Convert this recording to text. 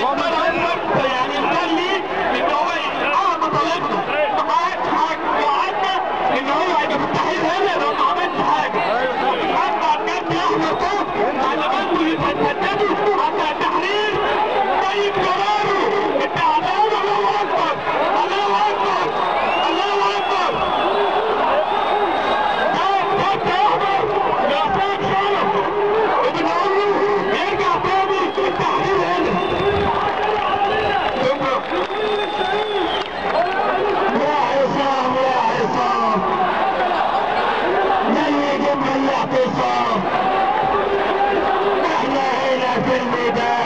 يعني نخلي ان هو يحقق مطالبنا، ما حققش حاجة، وعدنا ان هو هيبقى في التحرير هنا لو ما عملش حاجة. ارفع الكارت الاحمر فوق على ما انتوا اللي هتهددوا حتى التحرير. طيب قراره التعبان. الله اكبر، الله اكبر، الله اكبر. ده كارت احمر لعصام شرف، وبنقول له يرجع تاني التحرير هنا. يا عصام يا عصام، نيجي من الاعتصام، احنا هنا في الميدان.